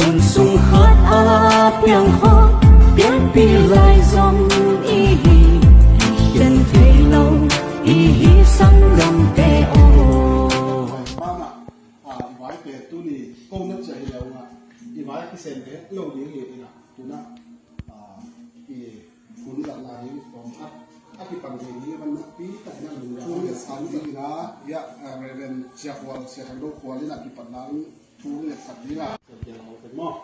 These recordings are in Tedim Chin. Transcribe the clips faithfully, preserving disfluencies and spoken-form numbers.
Sung khat a piang khawh, pianpih lai zong i hi, khen thei lo i hi sanggamte aw. Bangah, ah, i vai pen tuni ko na cia hi lo ngah, i vai a kisem het lo ding hi ina, tuna, ah, i kun zat lai ding tawm khat a kipan thei ding a man nakpi tak ina lungdam a ngetsak ding ina, ia, ah, Reverend Sia Khual, Sia Thang Do Khual ina kipan lai thu ngetsak ding a. Kan piang lo pen maw?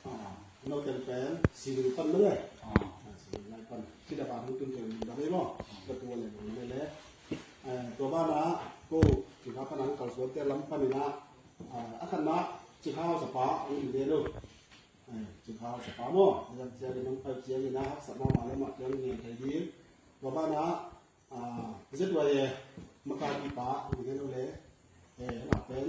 Ah, note pen sining pan mah le. Ah, sining lai pan. Sida pan hong tun pen lungdam ei maw? Ka tua le lungdam ei le. Eh, tua banah ko Cikha pan a hong kalsuante lam pan ina, ah, a khatna Cikha hausapa hong in den uh. Eh, Cikha hausapa maw? Cikha ciangin hong pai ciangin a haksatna mah le mah ciangin ngen thei ding. Tua banah, ah, Z Y A makaipipa, ni hen uh le, eh, amah pen,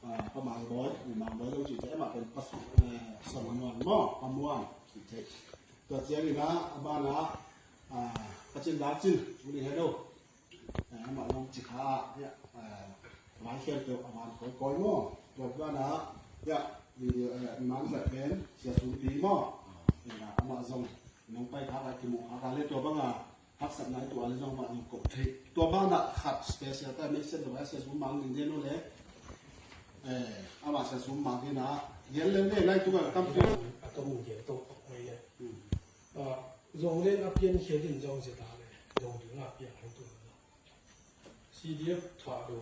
ah, Pa Mang Bawi, ni Mang Bawi lo cih te, amah pen Pa, eh, Sawm Muang maw, Pa Muang cih te. Tua ciangin ah, a banah, ah, Pa Cin Dak Cin, ni hen uh. Eh, amah lo Cikha ah, ia, eh, Lai Khem Teu a van kawikawi maw. Tua banah, ia, video, eh, man zat pen, Sia Sum Pi maw. Ia, amah zong, nong pai kha ka kimu kha ka le tua banga, haksatna i tuah le zong mah zong ko thei. Tua banah khat special ta message lo a Sia Sum Mang ding den uh le. Eh, amah Sia Sum Mang ding na, gen le le lai tu ka tam tu. A tom gen to ko le. Hmm. Ah, zong le a pian khia din zong zia ta le. Zong ding a pian khia tu. C D F Thado,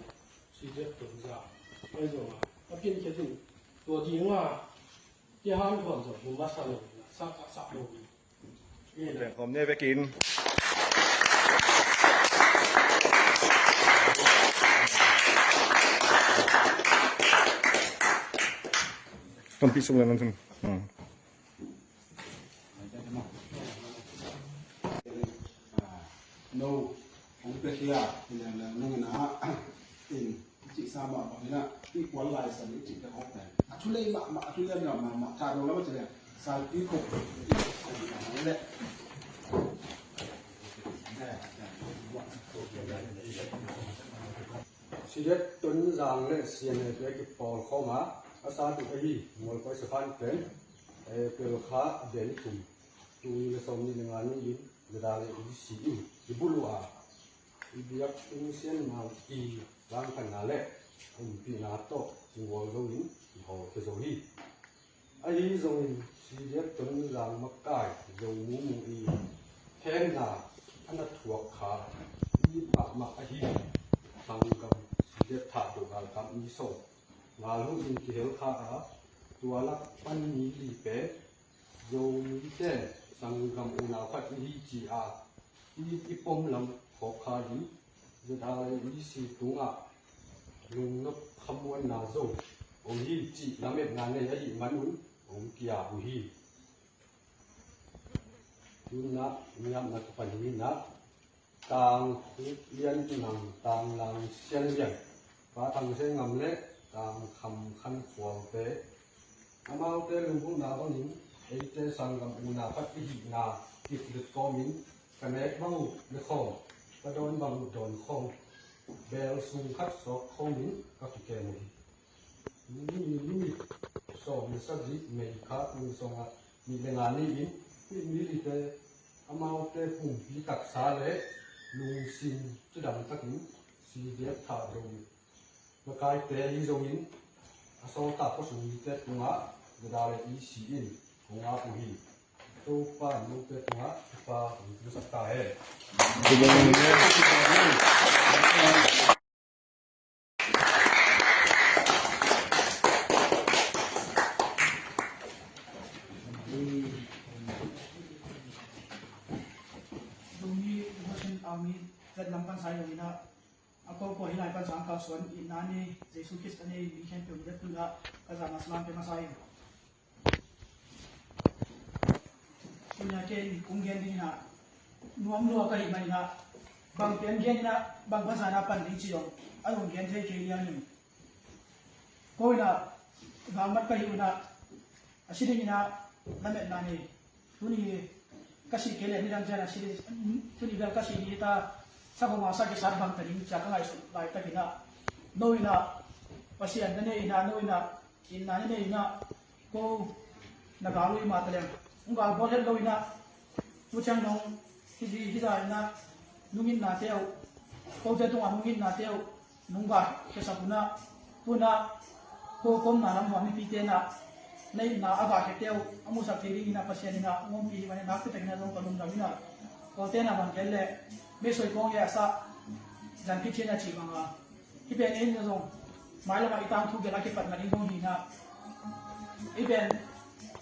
C D F Tonzang. Ai zong a, a pian khia din. Tua ding a, Pi Han Thuam zong, hum masa lo, sak, sak lo. Lengkhawm ne vekin. Tampi sung le nan sun. Hmm. No, hong pia khia, hileng leng nang ina, in, i cih sa mah bang ina, i kual lai san i cih ka hawk pen. A thu lei mah mah, a thu lei mah mah, mah, ka dong lam a cih leng, salpi kop, i cih sa mah mah le. Sidet Tonzang le C N A te kipawlkhawm a, a sa tuk ahi, Mualkoi Sephan pen, eh, April kha a den thum, tul nih le sawmnih le nga ni in, Zada le i si in, i buluh a, i biak in Sian Mang i langkhanna le, a umpihna tawh, Cingwal Zo in, i hawlkhia zo hi. Ahi zongin, C D F Tonzang makai, Zo Mumu i, khenna, a na thuak kha, i mahmah ahi, sanggam, C D F Thado galkap mi sawm, ngal hun in kihel kha a, tua lak pan mi li pen, Zomite sanggam unau khat i hi ci a, i, i pom lam khawk kha in, Zada le i si tungah lungnop khamuanna zo om hi cih lametna nei ahih manun om kia uh hi. Tunah niamna ka pan hi inah, Tang Khuk Lian Nang, Tang Lang Sian Lian, Pa Thang Seng Ngam le Tang Kham Khan Khualte, amaute lunggulhna bangin eite sanggam unau khat i hihna kiplut kawmin ka nek bang uh ne khawm, ka dawn bang uh dawn khawm, bel sung khat sawk khawmin ka kikem uh hi. Ni, ni, ni, sawm le sagih May kha tul sawmnga nih le nga ni-in, hih mi lite amaute pumpi taksa le lungsim cidam takin C D F Thado makaite ahi zongin, a sawltak khua sung mite tungah Zada le E C in kong ap uh hi. Topa in note tungah thupha hong piaksak ta hen. Zomi Liberation Army zat lam pansa hi lo inah, a kawkaw hih lai pansa ang kalsuan itna nei, Jesu Khrist a nei mi khempeuh in zat tunah ka zahna salam pia masa hi. Tunia ken kong gen ding inah, nuam lua ka hih maninah, bang pian gen inah, bang pansa na pan ding ci dong, a dong gen thei kei liang in. Ko inah, galmat ka hih unah, a si ding inah, lametna nei. Tuni ka sih kei le nidang cian a si ding, tuni bel ka sih ni ta, sa bawma sa kisat bang ta ding cia ka ngaihsut laitak inah, no inah, Pasian na nei inah, no inah, itna na nei inah, Ko na gal uh i mah ta leng, hong gal bawl het lo in ah, tu ciang dong hi, hi, hi zah in ah, nungitnate uh, kote tungah nungitnate uh nong gah khiasak un ah, tu in ah ko kawmna lam hua mipite in ah na itna a gah khiate uh a musak thei dingin ah Pasian in ah hong ompih hi manin, nakpi takin ah zong ka lungdam in ah, kote na bang kel leh meisoi kawng le a sah zan khit ciang a cih bang a, hih pen ei in ah zong mailam ah i tangthu gelh a kipatna ding zong hi in ah, hih pen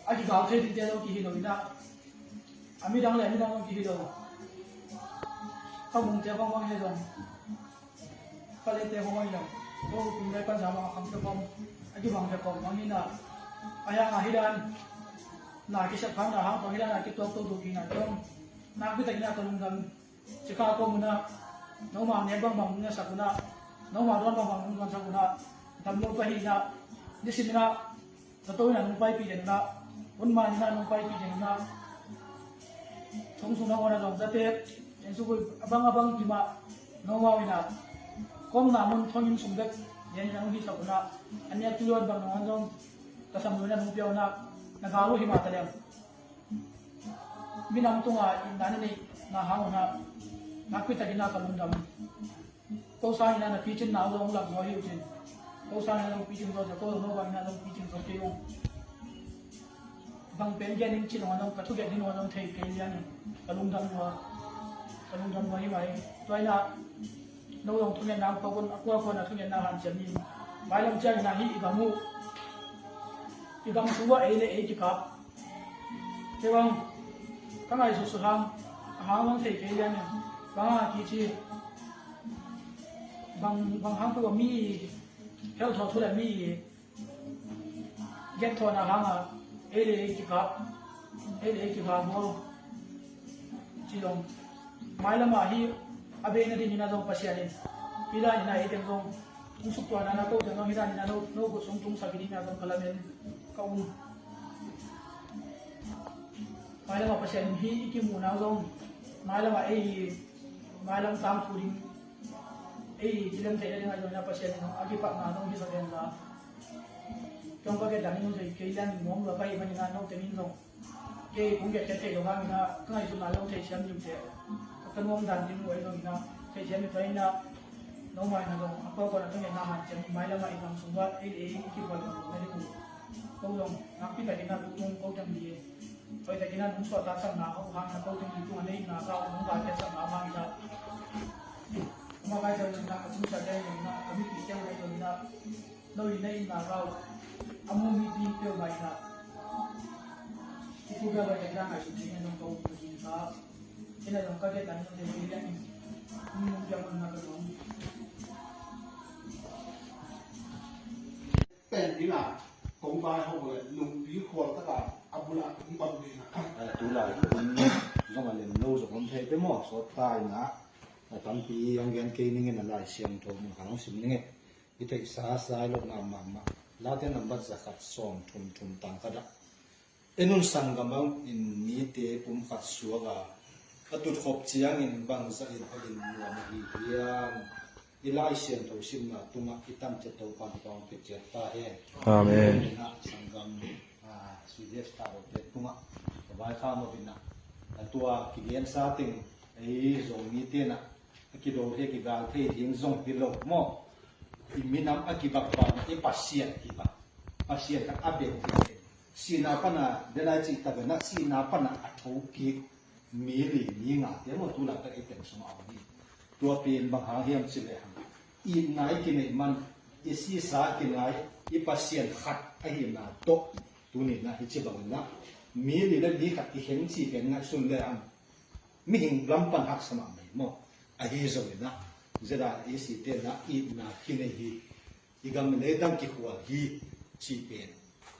a kigal thei dingte zong kihi lo in ah, a midang le a midang zong kihi lo. Kha bungte bangbang hi zong, kha leite bangbang hi zong, ko kum le pan zah bang a kham te khawm, a kibang te khawm bang hi in ah, a hiang a hi dan na kisep khang na hang tawh hi dan a kituak to duh hi in ah zong, nakpi takin ah ka lungdam. Cikha ko mun ah noma nek bangbang nong neksak un ah, noma dawn bangbang nong dawnsak un ah, dam lo ka hi in ah, nisim in ah na to in ah nong paipih den un ah, hun man in ah nong paipih den un ah, thong sung na ngawn ah zong zate, en sukul a bang a bang kim ah noma in ah, kawmna mun thong in sung bek den in ah nong hisak un ah, a nek tu yawn bang nong an zong tasam lo in ah nong pia un ah, na gal uh hi mah ta leng, minam tunga itna na neih na hang un ah, nakpi takin ah ka lungdam. Ko sangin ah na picin na zong lak zaw hi uh cin. Ko sangin ah zong picin zaw, ko zong no bangin ah zong picin zaw kei ung. Bang pen gen in cin ung a zong, ka thugen in ung a zong thei kei liang in, ka lungdam lua, ka lungdam lua hi mai. Tua in ah no zong thungetna hong pok un, a kuakua na thungetna hanciam ni. Mailam ciangin ah hih i gam uh, i gam thu ah ei le ei kikap. Kei bang ka ngaihsutsut hang, a hang bang thei kei lian in, bang a kici, bang, bang hang peuh a mi i helthawh thu le mi i genthawhna hang a ei le ei kikap, ei le ei kikap bawl ci zong, mailam ah hih a beina dingin ah zong Pasian in hih dan in ah ei teng zong hong suktuahna na ko teng zong hih dan in ah no, no khut sung tungsak hi dingin ah zong ka lamen ka um. Mailam ah Pasian in hih i kimuhna uh zong mailam ah ei, mailam tangthu ding ei kilem theihna ding ah zong in ah Pasian in a kipatna zong hi sak hen la. Kei hong ka gen dan in zong thei kei lian in nuam lua ka hih manin ah no teng in zong kei kong getkhiat theih lo hangin ah ka ngaihsutna zong theihsiam ding uh teh. Ka nuam dan ding uh ahi zongin ah theihsiam ding uh ahi in ah, no mai na zong a kuakua na ka ngetna hanciam in, mailam ah i gam sung uah ei le ei i kibuai bang na ding uh. Ko zong nakpi takin ah lungdam ko teng hi. Hoih takin ah nong suahtaksakna a uh hangin ah ko teng hi tungah na itna ka uh nong galkhiatsakna uh hangin ah, amah maizang in ah a sumsa dai in ah, a mipi ciang dai in ah, no in na itna ka uh a mu mipi peuhmah in ah i thu bia bai takin ah ngaihsut dingin ah nong ko uh ding ka. Ina zong ka gen dan in ah thei kei lian in, nong piak un na ka zong pen ding a, kong vai ho le nungpi khual taka a bula kong bang ding a. A, tulai kong zong a lem lo zong om thei te maw, sawt ta in a, a tampi hong gen kei ning in a, Lai Siangtho mun khat hong sim ning in. I theihsa sai lo na mahmah. Late nambat za khat sawm thum thum tang ka dah. En un, sanggam in mite pumkhat suak a, a tutkhop ciangin bangzah in a inn nuam ahi hiam? I Lai Siangtho simna tungah i tamciat Topa'n thupha hong pia ciat ta hen. Amen. Sanggam, ah, C D F ta lote tungah ka vaikhak nop in ah, a tua kigensa teng ei Zomite in ah a kidol thei, a kigal thei ding zong hi lo maw? I minam a kibakbak, i Pasian kibak, Pasian khat a beng thei. Sihna pana, denai cih tak in ah sihna pana a thokik mi li mi nga te maw, tulai tak i pen sungah a om hi. Tua pen bang hang hiam cih leh hang, itna i kineih man, i sisa kinai, i Pasian khat ahihna tawh tuni in ah hih ci bangin ah mi li le mi khat i kheng cih pen ngaihsun le hang mihing lam pan haksa mahmah hi maw? Ahi zongin ah, zeda i site in ah itna kinei hi, i gam le dang kikhual hi cih pen,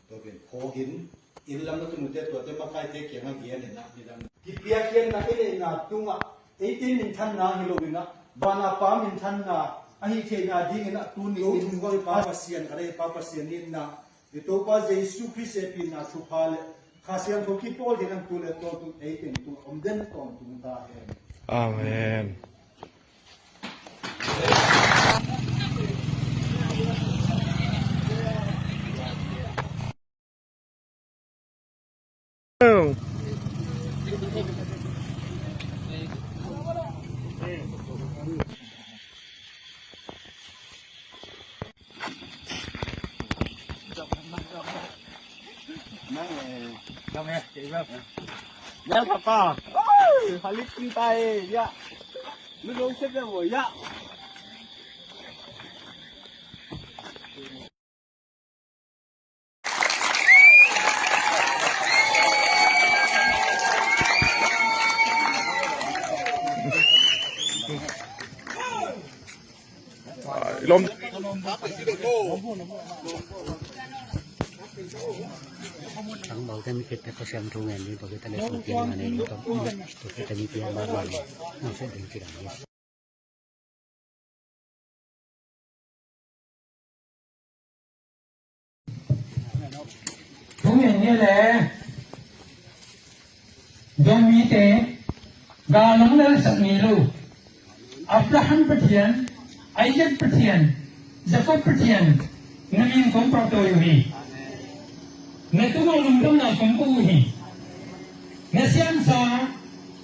tua pen phawk in, inn lam na tunute tuate makaite kiangah gen in ah, nidang kipiakkhiatna i neihna tungah eite minthanna hi lo in ah, vana Pa minthanna ahi theihna dingin ah tuni in Pa Pasian ka lei, Pa Pasian in ah, i Topa Jesu Khrist hehpihna thupha le Kha Siangtho kipawl ding an tu le tawntung ei teng tung om den tawntung ta hen. Amen. Lom. Ang bau kami kita kasiam tungan ni bagi tanda sempit mana ni, tu kita ni pihak mana ni, maksud dan tidak ni. Thungen ni le Zomite galong le sak ni lo. Abraham Pathian, Isaac Pathian, Jacob Pathian, na min kong pau to uh hi. Na tu lo lungdam na kong pau uh hi. Na siamsa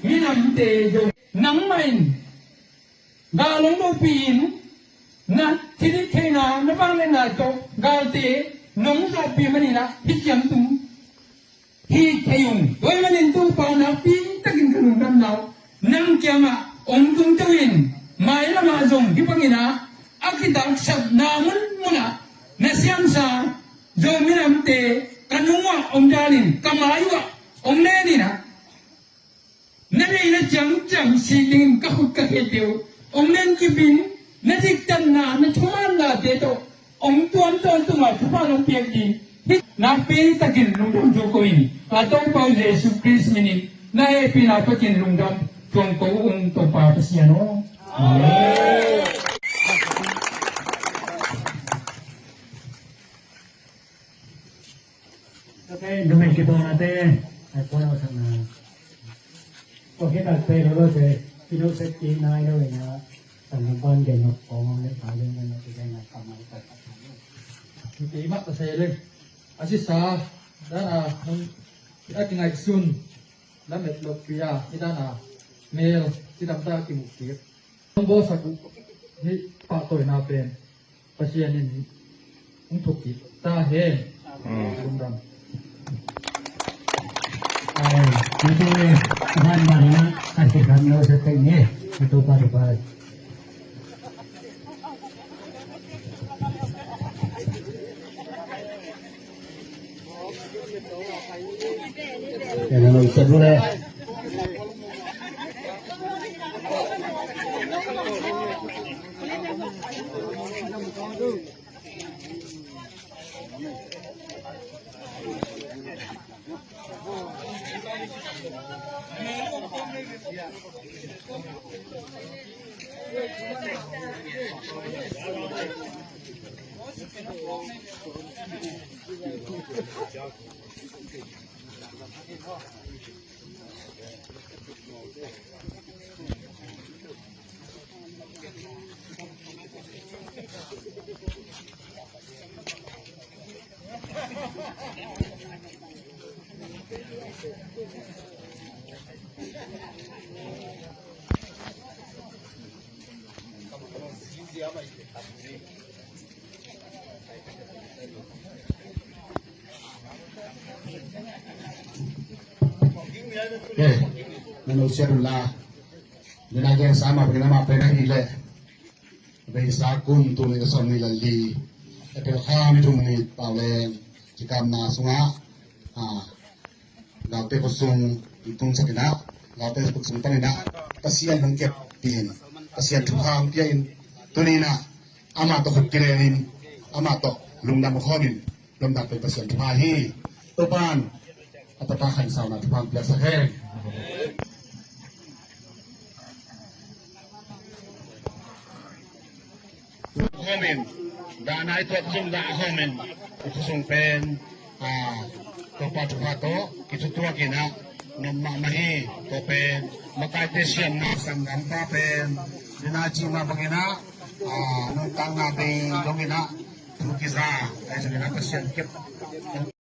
minamte zo nangmah in galong lopi in na thilhih theihna na vangliatna tawh galte nong zawhpih manin ah hih ciang tung hi thei ung. Tua ahih manin Topa nakpi takin ka lungdamna uh nang kiangah hong tung to in, mailamah zong hih bangin ah a kitaksapna munmun ah na siamsa Zo minamte ka nung uah hong dal in, ka mai uah hong len in ah na deihna ciangciang sik dingin ka khut ka khe uh hong len kip in, na diktatna na thumaannate tawh hong tuam tawntung a thupha hong piak ding hi. Nakpi takin lungdam zo ko in, a Topa Jesu Khrist minin na hehpihna takin lungdam tuang ko ung Topa Pasian aw. Amen. Tate numei kibawlnate ai puan awsakna. Kua khit tak te lo lo te kino sek ki nai lo ina. Tang ban gen nok kong le pa gen nok ki gen nok kamai tak tak. Ki mah ta se le. A sisa dan a hong a kingai sun. Lamet lok pia i dan a mel sidam ta kimuk kik. Hong bawlsak uh hih pahtawina pen Pasian in hong thuk kik ta hen. Amen. Lungdam. Ai, nanti van bang na kasih kami usah tengok ni. Itu pada pada. Eh, nanu siarun la. Nina gen sama bagi nama pena hile. Beisa kum tuni ka som ni lali. Etel kham tuni pau leng. Cikam na sunga. Ah. Galte khosung tung sak ina, galte khosung pan ina, Pasian hong kep pia in, Pasian thupha hong pia in, tuni ina, amah tawh khut kilen in, amah tawh lungdam khawm in, lungdam pen Pasian thupha hi. Topan a tapa khansauna thupha hong piaksak hen. Homin, dana i tuak zong dah homin, i khosung pen, ah, Topa thupha tawh kitutuak ina, nom mahmah hi. Tua pen makaite siamna sanggampa pen, dina cihna bangina, ah, nuntakna bei dongina, thu kiza, ai zongina Pasian kep.